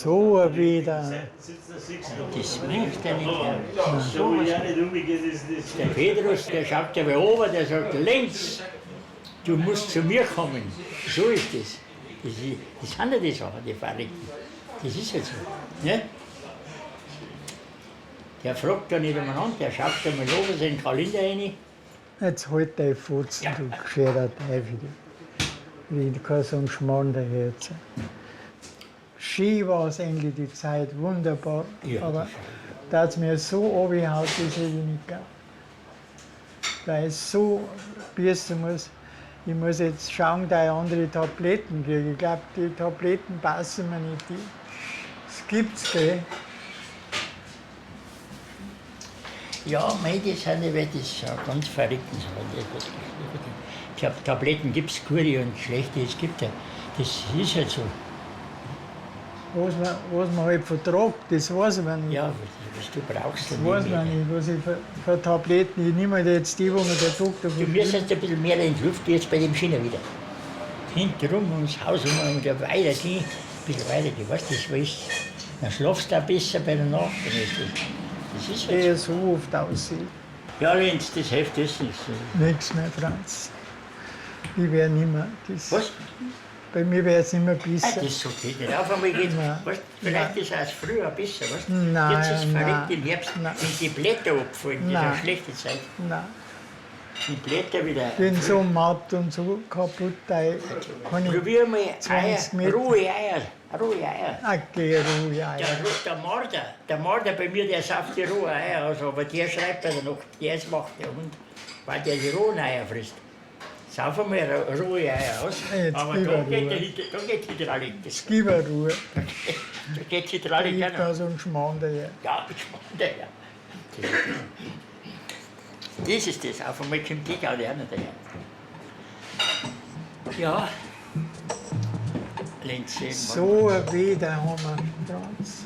So ein Wetter. Das möchte er nicht hören. So was. Der Petrus, der schaut ja oben, der sagt, Lenz, du musst zu mir kommen. So ist das. Das sind ja die Sachen, die Verrückten. Das ist halt so. Ne? Der fragt da nicht umeinander, der schaut da mal oben seinen Kalender rein. Jetzt halt dein Fotzen, du gescheiter Teufel. Du. Ich kann so einen Schmarrn daher jetzt. Schön war es eigentlich die Zeit, wunderbar. Ja, aber das ist da hat es mir so runtergehauen, das hätte ich nicht geglaubt. Weil ich so bissen muss. Ich muss jetzt schauen, dass ich andere Tabletten kriege. Ich glaube, die Tabletten passen mir nicht. Das gibt's, gell? Ja, mei, das sind ja, das ist ja ganz verrückte Sachen. Ich hab, Tabletten gibt es gute und schlechte, es gibt ja. Das ist halt so. Was man halt vertragt, das weiß man nicht. Ja, was du brauchst. Das weiß man nicht, was ich für Tabletten. Ich nehme halt jetzt die, wo mir der Doktor Du müsstest ein bisschen mehr in die Luft jetzt bei dem Schiener wieder. Hintenrum ums Haus rum und weiter gehen, ein bisschen weiter gehen. Weißt du, das ist, dann schlafst du auch besser bei der Nacht. Dann ist das ist halt Gehe so oft aussehen. So. Ja, Lenz, das hilft das nicht. Nichts mehr, Franz. Ich werde nicht mehr. Das, Was? Bei mir wäre es nicht mehr Ah, besser. das ist okay. Nicht. Auf einmal geht, Nein. weißt, vielleicht ist es früher besser. Weißt? Nein, jetzt ist es verrückt nein, im Herbst, nein. wenn die Blätter abfallen, das ist Nein. eine schlechte Zeit. Nein. Die Blätter wieder. Ich bin so matt und so kaputt. Da kann ich Probier mal Eier, 20 Meter. rohe Eier, rohe Eier. Ah, geh ruhig, Eier. Der Marder bei mir, der sauft die rohen Eier aus, aber der schreibt bei der Nacht, der ist macht der Hund, weil der die rohen Eier frisst. Sauf einmal rohe Eier aus, Jetzt aber gib da er geht, Ruhe. da geht Hydraulik. Das, Gib mir Ruhe. da geht Hydraulik Ich auch noch. kann so einen Schmarrn daher. Ja, ich mach daher. Das ist das, auf einmal kommt die Gaudi auch noch daher. Ja, Lenz, So ein Wetter haben wir, Franz.